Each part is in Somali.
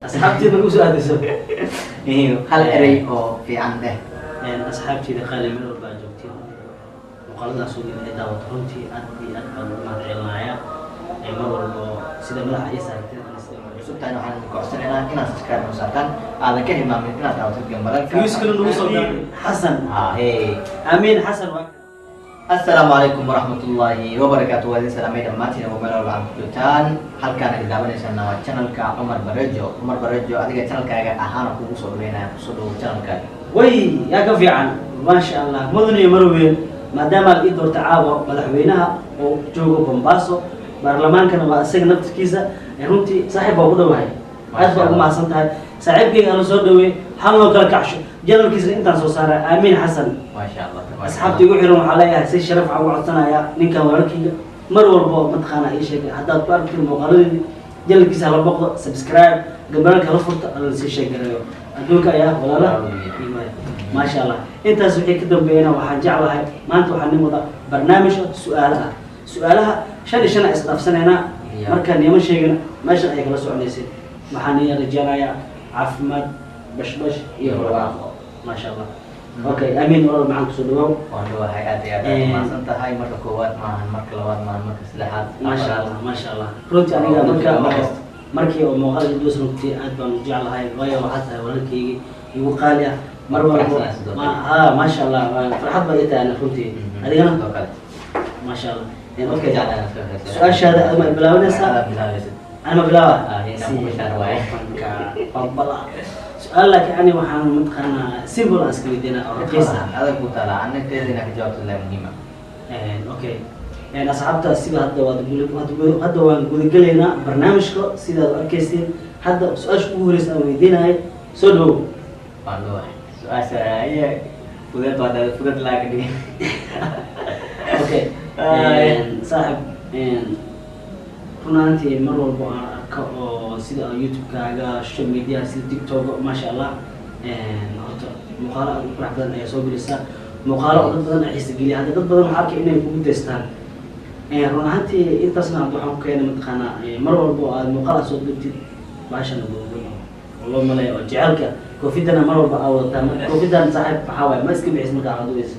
Asxaabteeda nagu soo aadayso. Hal erey oo fiican dheh. Asxaabteyda qaali, meel walba aad joogtiin, muuqaaladaas oo ay daawato, runtii aad iyo aad baan ugu mahad celinayaa. Mar walbo sida madaxa ii saarteen ana sida cusub tahay, waxaan idin codsanaynaa inaad subscribe noo saartaan, aadan ka hilmaamin inaad daawatid gambalalka. Viewskana nagu soo gaar Xasan. Ah, hey. Amiin Xasan waa. Assalaamu calaykum waraxmatullaahi wabarakaatu. Waa idin salaamay dhammaantiin oo meel walba aad ku joogtaan. Halkaan idin daawanaysaana waa channelka Cumar Barejo. Cumar Barejo, adiga channelkaaga ahaana kugu soo dhaweynaya. Kusoo dhawow channelkaaga. Way yaa ka fiican, maasha Allah. Mudan iyo marweyn, maadaama aad ii doorta caawa madaxweynaha oo joogo Bombaaso, baarlamaankana waa isaga naftirkiisa. Runtii saaxiib baa ugu dhowahay, aad baa ugu mahadsan tahay. Saaxiibkayga hala soo dhaweey, hal loo kala kacsho channelkiisna intaan soo saaray, Aamiin Xasan. Maasha Allah. Asxaabta igu xiran, waxaa leeyahay si sharaf waxaan ugu codsanayaa ninkan walaalkayga mar walbo mataqaana ii sheegay, haddaad ku aragtid muuqaaladeedii, channelkiisa hala boqdo, subscribe, gambalaalka hala furta, alla sii sheegarayo. Adduunka ayaa walaala. Maasha Allah. Intaas wixii ka dambeeyana, waxaan jeclahay maanta waxaan nin wada barnaamijka su-aalo ah. Su-aalaha shan iyo shan a isdhaafsanaynaa. Marka niman sheegana meeshan ayay kala soconaysay. Waxaan ii rajeynayaa caafimaad, bashbash iyo barwaaqo. Maasha Allah. Okay, Amiin, walaal maxaan kusoo dhawaaw. Waan dhawahay, aad iyo aad aad umahadsan tahay. Marka koowaad maahan, marka labaad maahan, marka saddexaad. Maasha Allah, maasha Allah. Runtii aniga marka Markasta. markii oo muuqaal duus, runtii aad baan u jeclahay, waayo waxaa tahay walaalkaygii igu qaali ah mar walbo. Faraxsanahay sidoo kale. Ha, maasha Allah, farxad baa ii tahay runtii. Adigana? Sidoo kale. Maasha Allah. Dadka Okay. jeclaan iska haysa. Su-aashaada adma bilaabanaysaa? Adaa bilaabaysid. Anima bilaaba? Ah, inaan ku bishaan waaye. Fanka balbala su-aal, laakiin ani waxaan mataqaanaa simple aan iska weydiinaa oo raqiis ah. Adag ku taalaa, anagteeda inaad ka jawaabto laa muhiima. Okay, asxaabta, sida hadda waad hadda waan gudagelaynaa barnaamijka sidaad arkaysiin. Hadda su-aasha ugu horeysa aan weydiinahay, soo dhawow. Waan dhawahay. Su-aasha ayaa fudeed, waa dada fuded laa ka dhigay. Okay. Ay. Saaxib, run ahaantii mar walbo aan arko oo sida YouTube-kaaga, social media sida TikTok, maasha Allah, horta muuqaalo aad u qurux badan ayaa soo gelisaa, muuqaalo oo dad badan ay xiisa geliya. Hadda dad badan waxaa arkay inay kugu daystaan. Run ahaantii intaasna hadda waxaan ku keenay mataqaanaa, mar walbo oo aad muuqaal aad soo dirtid, baashana googol oo loo maleeyo oo jecelka koofidana mar walba aa wadataa. Marka koofidan, saaxiib, maxaa waaye? Ma iska bixis marka aad duweysa?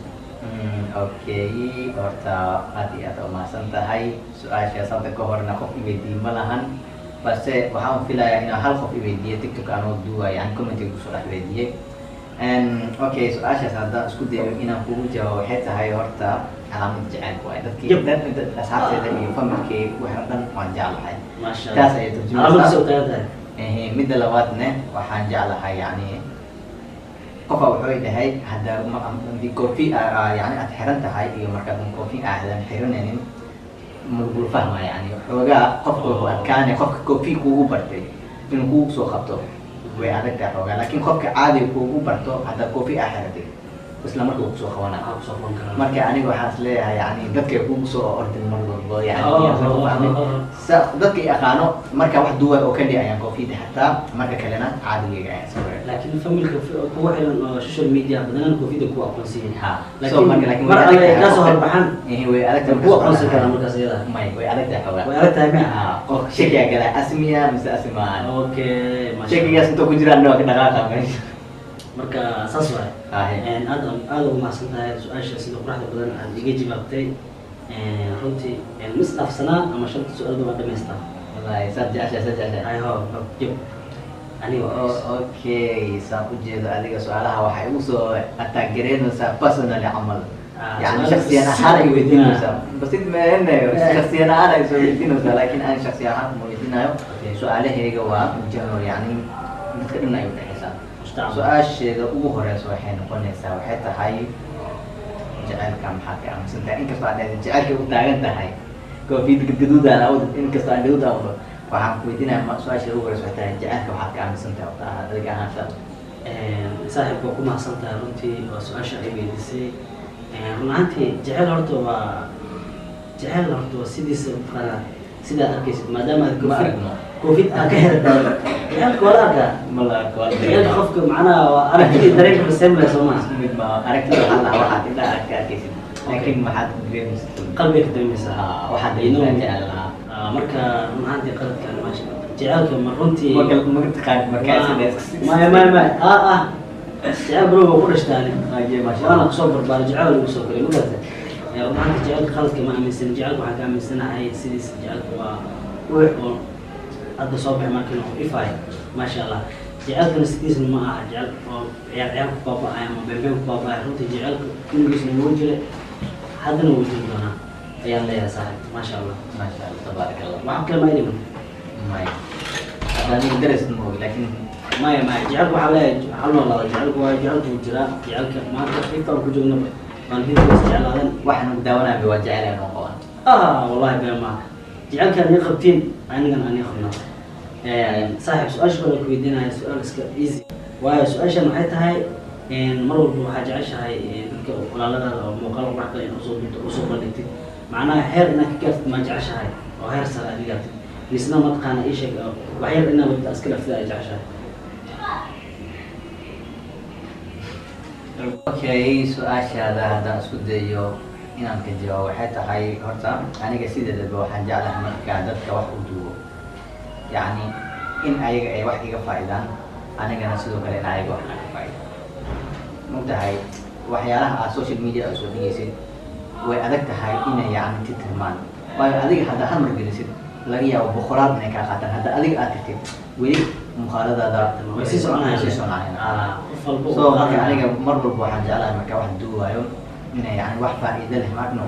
Okay, horta aad iyo aad umahadsan tahay. Su-aashaas hadda ka horna qof iweydiiye ma lahan, balse waxaan filayaa inaan hal qof iweydiiye TikTok anoo duwaya, yani commentiga kusoo dhex weydiiyey. Okay, su-aashaas haddaan isku dayo inaan kugu jawaabo, waxay tahay horta calaamad jacaylka waaye. Dadkii asxaabteeda iyo familkay waxaan dhan waan jeclahay. Maasha. Taas ayay turjumaysaa. Calaamadiisa u taagan tahay. Ehe, midda labaadne waxaan jeclahay, yani qofa wuxuu dhahay hadda hadii koofi yani aad xiran tahay iyo markaad koofi aadan xiranaynin, malagula fahmaya. Yani xoogaa qofka wuxuu adkaanaya, qofka koofi kugu bartay inuu kugu soo qabto way adag tahay xoogaa, laakiin qofka caadiga kugu barto, haddaad koofi aa xiratay, isla marka uu kusoo qabanaya. Waxaa kusoo qaban karaa. Marka aniga waxaan is leeyahay, yani dadka kugu soo ordin mar walbo, yani ku fahmin. Dadka i aqaano, marka wax duway oo kaliya ayaan koofiyada xirtaa, marka kalena caadigayga ayaan soo wareegay. Laakiin familka kugu xiran oo social media badanaan koofida ku aqoonsiyin. Ha. Laakiin So, marka laakiin mar way adag alle tahay kaa soo qofka. horbaxaan, Way adag tahay. way ku aqoonsan karaan markaas iyada. May, way adag tahay xoogaa. Way adag tahay miya? Ha, qof shakiyaa galaa, asmiya mise asimaan. Okay, masha. Shakigaas intuu ku jiraan waa ka dhaqaaqa meesha. Marka saas waay. Ahe. Aad aad ugu mahadsan tahay su-aasha sida quruxda badan aad iga jawaabtay. Runtii ma isdhaafsanaa ama shanta su-aalba waa dhamaystaa? Wallahi saad jeceshahay, saad jeceshahay. Ay ho jib aniga. Okay, saan ujeedo adiga su-aalaha waxay ugu soo attack-gareynaysaa personally camal. Yani su'aalo shaksiyan si ahaan ay weydiinaa. weydiinaysaa, basid meene shaksiyan ahaan ay soo weydiinaysaa, laakiin aan shaksi ahaan kuma weydiinayo. Su-aalahayga waa general, yani dadka dhan ay udhexaysaa. Mustacmal. Su-aasheeda ugu horeysa waxay noqonaysaa, waxay tahay jacaylka maxaad ka aaminsan tahay? Inkastoo aad leedahay jacaylkay u taagan tahay koofiyada gadgaduudaan awdad, inkastoo aan gaduud awdo, waxaan ku weydiinaya su-aasheeda ugu horeysa waxay tahay jacaylka waxaad ka aaminsan tahay horta adiga ahaanta. Saaxiib, waa ku mahadsan tahay runtii, waa su-aasha ay weydiisay. Run ahaantii jacayl horta waa jacayl, horta waa sidiisa mataqaanaa sidaad arkaysid, maadaama aad Ma koofid aragno. Koofid aad ka xirataa, jacaylka waa la arkaa. Ma la arko, waa la Jacaylka dareemaa. qofka macnaha waa aragtida, dareenka baseemle, soo maha? Isku mid ma aragtida. Waxaa la waxaad indhaha aad ka arkaysid, laakiin maxaad dareemaysid? Qalbiga ka dareemaysaa. Waxaad dareemaysaa jecel lahaa. Marka run ahaantii qaladkan maasha Jecelka ma runtii Maga taqaan markaa sida Maya, maya, maya, jecel bro waa ku dhashtaani. Aye, maasha Waana Allah. kusoo barbaaray, jecel lagu soo koray, ma garatay? Maanta jecelka qaladka ma aaminsan. Jecelka waxaan ka aaminsanahay sidiis, jecelka waa uux oo hadda soo baxay markii oo ifaay, maasha Allah. Jecelkana sidiisna ma aha jecel oo ciyaar ciyaar ku baaba'aya ama beenbeen ku baaba'aya. Runtii jecelka kulligiisna wuu jiray, haddana wuu jiri doonaa ayaan leeyahay, saaxib, maasha Allah. Maasha Allah, tabaarak Allah. Waxa kale ma idhiman? Maya, hadda aniga daris ma ogi, laakiin Maya, maya, jecelka waxaa leeyahay hal noolaada. Jecelku waa jecelku wuu jiraa. Jecelka maanta inta aan ku joogno waalidiinta waa is jeclaadeen. Waxaan ugu daawanaya waa jecel noo qaban. Wallahi been maaha, jecelkaan ii qabtiin anigan ani qabnaa. Saaxiib, su-aasha kale ku weydiinaya, su-aal iska easy waayo. Su-aashan waxay tahay, mar walba waxaa jeceshahay dadka walaaladaada oo muuqaal qurux badan in usoo duubto, usoo bandhigtid, macnaha heer inaad ka gaartid ma jeceshahay oo heer sare aad ka gaartid, misna mataqaana ii sheeg oo wax yar inaad wadda iska dhaftid ay jeceshahay? Okay, su-aashaada haddaan isku dayo inaan ka jawaabo, waxay tahay horta aniga sideedaba waxaan jeclahay markaa dadka wax u duubo, yacni in ayaga ay wax iga faa'iidaan, anigana sidoo kale in ayaga wax aan ka faa'iido. Mogtahay waxyaalaha aad social media aad soo dhigaysid way adag tahay inay yacni titirmaan, waayo adiga haddaa hal mar gelisid laga yaabo boqolaal inay kaa qaataan. Hadda adiga aad tirtid, weli muuqaaladaada way sii soconayaan. Way sii soconayaan. Qof walba So uu marka qaadanaya. Aniga mar walba waxaan jeclahay marka wax duubayo inay yani wax faa'iido leh maarno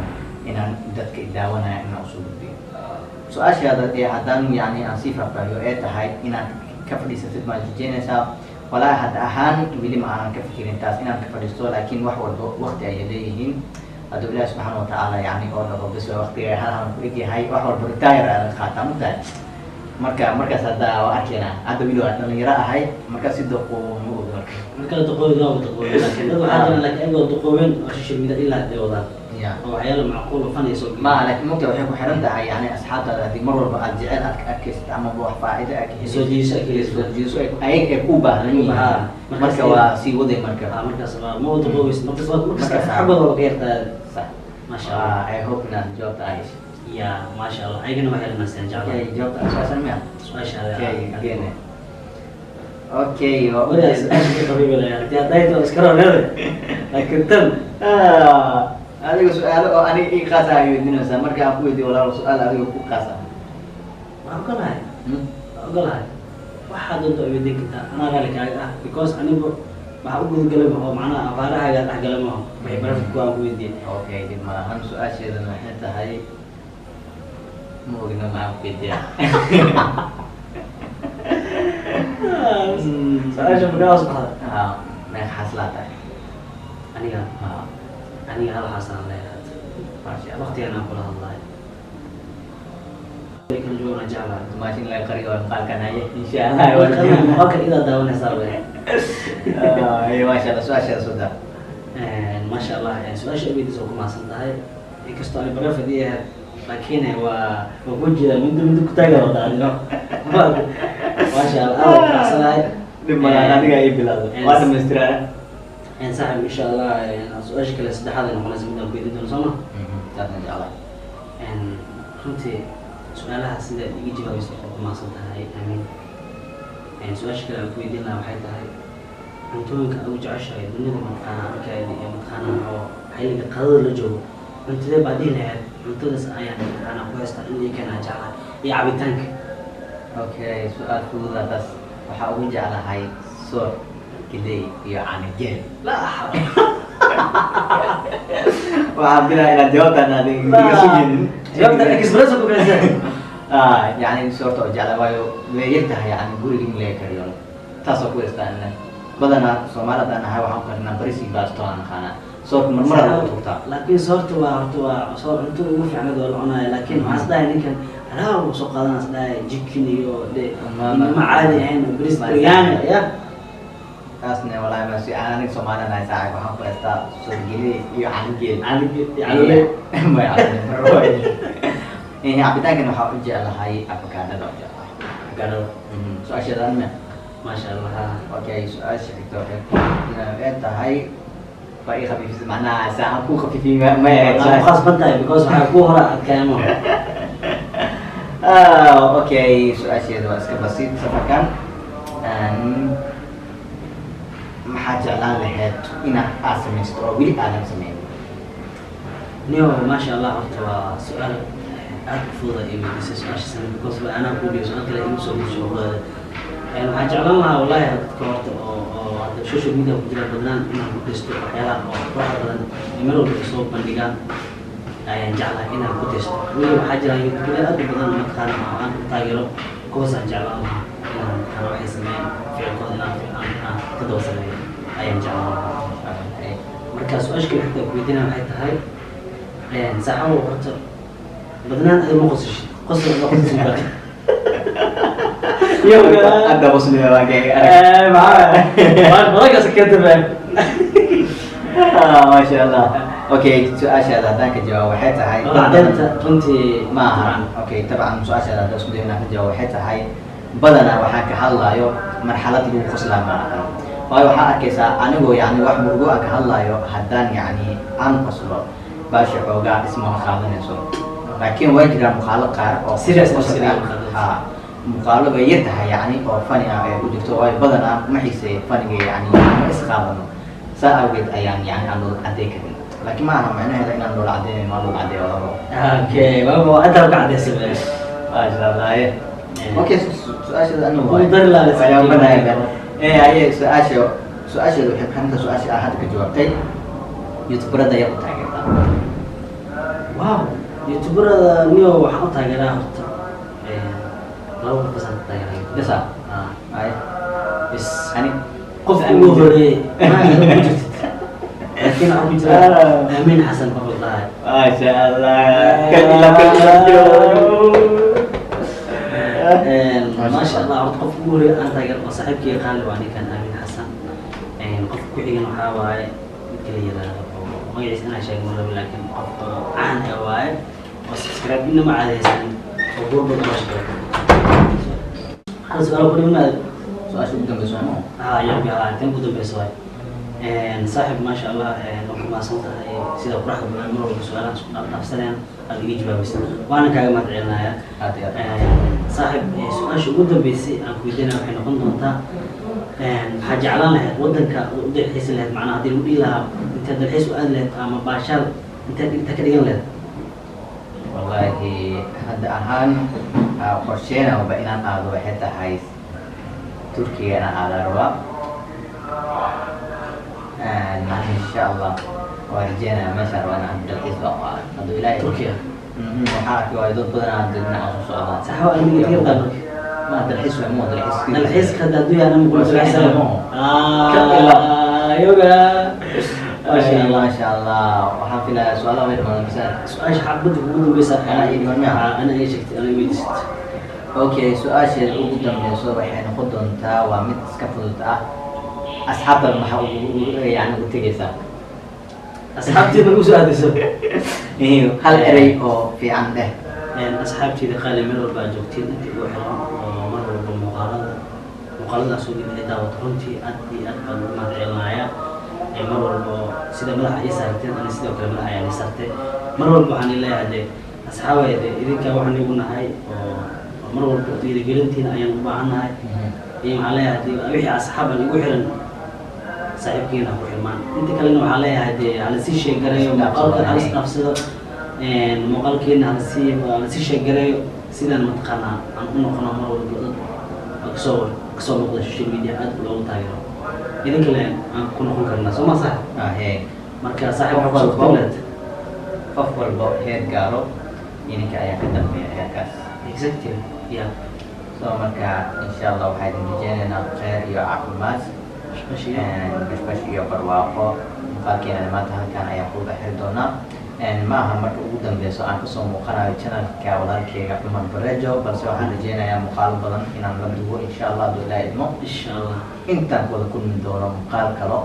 inaan dadka daawanaya inaan usoo gudbiyo. Su-aashaada ee haddaan yani aan sii faahfaahiyo ee tahay inaad ka fadhiisatid maad rajeynaysaa? Walaahi hadda ahaan weli ma aanan ka fikirin taas inaan ka fadhiisto, laakiin wax walba waqti ayay leeyihiin. Hadduu Ilaahi subxaana watacaala yani oo dhaho bes waa waqtiga halahan ku egyahay, wax walba retire aad qaataa, mugtahay? Marka markaas hadda waa arkaynaa. Hadda weli waa dhalinyaro ahay, marka si doqo ma ogi marka. Marka duqoobid waa duqoobin, laakiin dad waxaa jira laakiin ayagoo duqoobeen oo social media ilaa hadda ay wadaan oo waxyaalo macquul oo fan ay soo geliyaan. Ma laakiin mugta waxay ku xiran tahay yani asxaabtaada, haddii mar walba aad jecel aad ka arkaysid ama wax faa'iido aad ka soo jiidasho aad ka helaysid. Soo jiidasho ayaga ay ku baahan yihiin. Markaas marka waa sii waday marka. Markaas waa ma duqoobaysid, markaas waa markaas Markaas xaggooda waa ka yartaa. Sax. Maasha Allah. I hope inaad jawaabta ay hesho. Ya, maasha Allah, ayagana waa helanaysan jeclahay. Okay, jawaabta su-aashan miya? Su-aashaada. Okay, again. Okay, waa Wariyaa su-aasha ka qabiibi lahaa hadii hadday taho iska roneede, laakiin tan Adiga su-aalo oo aniga ii qaasa ay weydiinaysaa. Marka aan ku weydiiyo, walaalo, su-aal adiga ku qaasa. Waan ogolahay. Waan ogolahay, waxaa doonta ay weydiin kartaa, anaa raali kaaga ah, because anigu waxaa u gudagalay oo macnaha abaarahaaga dhexgalay maaho, waxay barafid ku aan ku weydiiyey. Okay, dib malahan. Su-aasheedana waxay tahay, ma ogina maxaan ku weydiiyaa. Su-aasha markaa hoos baxda. Meeqa xaslaa tahay? Aniga? Ah. Aniga hal xaasaan leeyahay. Maasha Allah. Waqtigan aan kula hadlayo kala joogana jeclahay. Maashin laga qariyo waa muuqaalkan haye, insha Allah. Muuqaalkan idaa daawanaysaa wey. Maasha Allah, su-aashaada soo daa. Maasha Allah, su-aasha weydiisa waa ku mahadsan tahay, inkastoo ay barafad ii ahayd, laakiin waa ku jeedaa muddo muddo ku taaga wada adino. Maasha Allah, aad waan faraxsanahay. Dhib malahan, adiga ii bilaado, waa dhamaystiraa. Saaxib, insha Allah su-aasha kale saddexaad ay noqonaysa midaan ku weydiin doono, soo ma? Taasna jeclahay. Runtii su-aalaha sida iga jawaabaysa oo ku mahadsan tahay, amiin. Su-aasha kale aan ku weydiin lahaa waxay tahay cuntooyinka aad ugu jeceshahay dunida, mataqaana markaadi iyo mataqaana oo xilliga qadada la joogo, cuntadee baad dhihi lahayd cuntadaas ayaan mataqaana ku haystaa in ii keenaa jeclahay, iyo cabitaanka? Okay, su-aal fududa taas. Waxaa ugu jeclahay soor geley iyo caano geel. La. Waxaan filaa inaad jawaabtaan aad iga sugeynin. Jawaabta espresso ku bixisay. Yani soorta oo jecla, waayo way yar tahay yani guriga in laga kariyo, taasoo ku haystaa ina badanaa Soomaalida aan ahay waxaan karinaa baris iyo baasto aan naqaanaa, soorta marmar lagu tuurtaa. Laakiin soorta waa horta waa soor cunto ugu fiicneed oo la cunayo, laakiin waxaan isdhahay ninkan alaab uu soo qaadanaa, isdhahay jikin iyo de ma caadi ahayn oo bariis biryani ya. Taasna walaahi ma si aan aniga Soomaali nahay, saaxiib, waxaan ku haystaa soor geley iyo caano geel. Caano. May caano. Cabitaankan waxaa u jeclahay avocadada u jeclahay. Gaadhada. Su-aasheeda anme? Maasha Allah. Okay, su-aasha xigta waxay ku ee tahay, waa ii khafiifisay, macnaha saacan ku khafiifiyey ma Waa ku khasban tahay because waxaa ku hora adkaamo. Okay, su-aasheeda waa iska basiid safarkan. Maxaad jeclaan lahayd inaad aad samaysto oo weli aadan samayn? Niyo, maasha Allah, horta waa su-aal aad u fududa ay weydiisay su-aasha sana, because waa anaa ku dhiyo su-aal kale igu soo gusho. Waxaan jeclaan lahaa wallahi dadka horta oo hadda social media ku jira badnaan inaan ku dhisto waxyaalaha oo quruxda badan ee meel walba ay soo bandhigaan ayaan jeclahay inaan ku dhisto. Weli waxaa jira youtuber aad u badan, mataqaana, oo aan ku taageero. Kuwaasaan jeclaan lahaa inaan, mataqaana, waxay sameeyaan ficilkooda inaan aan ka daba sameeyo ayaan jeclaan lahaa. Marka su-aasha kale xigta ku weydiinaya waxay tahay, saaxiibow, horta badnaan adiga ma qosashid, qosol ma qosashid ba? Hadda qosliga waa kay arag. Maxaa badankaas keenta ba? Maasha Allah. Okay, su-aashaada haddaan ka jawaabo waxay tahay Cadeynta runtii. Ma aha. Okay, tabcan, su-aashaada haddaan isku dayo inaan ka jawaabo waxay tahay, badanaa waxaan ka hadlayo marxalad lagu qoslaa ma ahan, waayo waxaa arkaysaa anigoo yani wax murugo aan ka hadlayo, haddaan yani aan qoslo, baasha xoogaa ismama qaadanayso. Laakiin waa jiraan muuqaalo qaar oo Serious qosol serious ah. Qaadanayso. Ha, muuqaalo bay yar tahay yani oo funny ah ay ku jirto, waayo badanaa ma xiiseeyo funnyga, yani ma isqaadano. Saa awgeed ayaan yani aan loola cadey karin, laakiin ma aha macnaheeda inaan loola cadeynayn. Waa loola cadeeyo labo. Okay, waa intaa ka cadeysa. Maasha Allah. Okay, su-aashaada anigu Ugu dari lahaa. Waa banaya. Aye, su-aasheeda waxay ku su-aasha aa hadda ka jawaabtay. Youtuberada ayaa u taageertaa? Wow, youtuberada niyo waxaan u taageeraa horta laba qof basaan ka taageeraa. Bisa? Ah. Aye. Bis. Ani qofka ugu horeeyay ma ku jirtid, laakiin waxaa ku jira Aamin Xasan, qof la dhahay. Maasha Allah, kal ila kal ila. Maasha Allah, horta qofka ugu horeeyay aan taageero oo saaxiibkii qaali waa ninkan Aamin Xasan. Qofka ku xigan waxaa waaye midka la yiraahdo oo magaciisa inaan sheego ma rabo, laakiin qof oo caan ah waaye oo subscribe inna ma caadaysan oo buur badan oo shaqeeya. Hal su-aal ku dhiman. Su-aasha ugu dambeysa waa? Haa, yabi, haa, tan ugu dambeysa waay. Saaxiib, maasha Allah, waa ku mahadsan tahay sida quruxda badan mar walba su-aalahan isku dhaafsanayaan aad iga jawaabaysa, waana kaaga mahad celinayaa. Aad iyo aad. Saaxiib, su-aasha ugu dambeysay aan ku weydiinaya waxay noqon doontaa, maxaa jeclaan lahayd wadanka u dalxiisi lahayd, macnaha haddii lagu dhihi lahaa intaad dalxiis u aadi lahayd ama baashaal intaad inta ka dhigan lahayd? Wallaahi hadda ahaan qorsheynaba inaan aado waxay tahay Turkiga inaan aada rabaa. Insha Allah waa rajeynaya meeshaan rabaa inaan dalxiis baan u aado hadduu Ilaahay. Turkiya? Waxaa arkay waayo dad badan hadda dhinacaas u socdaan. Sax, waa aniga tigirtaa marka. Ma dalxiis waay, ma dalxiis. Dalxiiska hadda hadduu yahay anama kula dalxiisayo. Kal Yoga, maasha Allah. Maasha Allah, waxaan filayaa su-aalaha way dhamaan mise? Su-aasha xabadda ugu dambeysa. Anaa ii dhiman miya? Haa, ana ii sheegtay, ana weydiisatay. Okay, su-aasheeda ugu dambeyso waxay noqon doontaa, waa mid iska fudud ah. Asxaabta maxaa ugu yani ugu tegeysaa? Asxaabtii marku soo aadayso? Hal erey oo fiican dheh. Asxaabteyda qaali, meel walba aad joogtiin, inta igu xiran oo mar walba muuqaalada soo geli ay daawato, runtii aad iyo aad baan ugu mahad celinayaa. Mar walba sida madaxa ii saarteen, ani sidoo kale madaxa ayaan ii saartay. Mar walba waxaan leeyahay de asxaabay, de idinka waxaan igu nahay oo mar walba dhiirigelintiina ayaan u baahan nahay. Iyo waxaan leeyahay de wixii asxaaban igu xiran, saaxiibkiina ku xirmaan. Inta kalena waxaan leeyahay de hala sii sheegareeyo muuqaalka, hala isdhaafsado muuqaalkeena, halasii sheegareeyo sidaan mataqaanaa aan u noqono mar walba dad kasoo muuqda social media aad loogu taageero. Idinka le aan ku noqon karnaa, soo ma saaxib? Ahe. Marka saaxib, Qof waxaa kusoo walbo. kutibleed. Qof walbo heer gaaro, idinka ayaa ka dambeeya heerkaas. Exactly, yeah. So marka insha Allah waxaa idin rajeynaynaa kheyr iyo caafimaad, bashbashiyo, bashbash iyo barwaaqo. Muuqaalkeena maanta halkan ayaan ku xiri doonaa. Ma aha marka ugu dambeyso aan kasoo muuqanayo channelka walaalkeyga Cumar Barejo, balse waxaan rajeynayaa muuqaalo badan inaan la duwo insha Allah hadduu Ilaahay idmo. Insha Allah. Intaan ku wada kulmi doono muuqaal kalo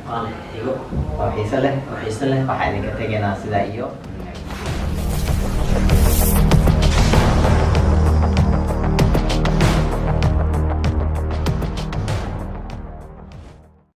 qaal xigo oo xiise leh oo xiise leh, waxaa idinka tegaynaa sidaa iyo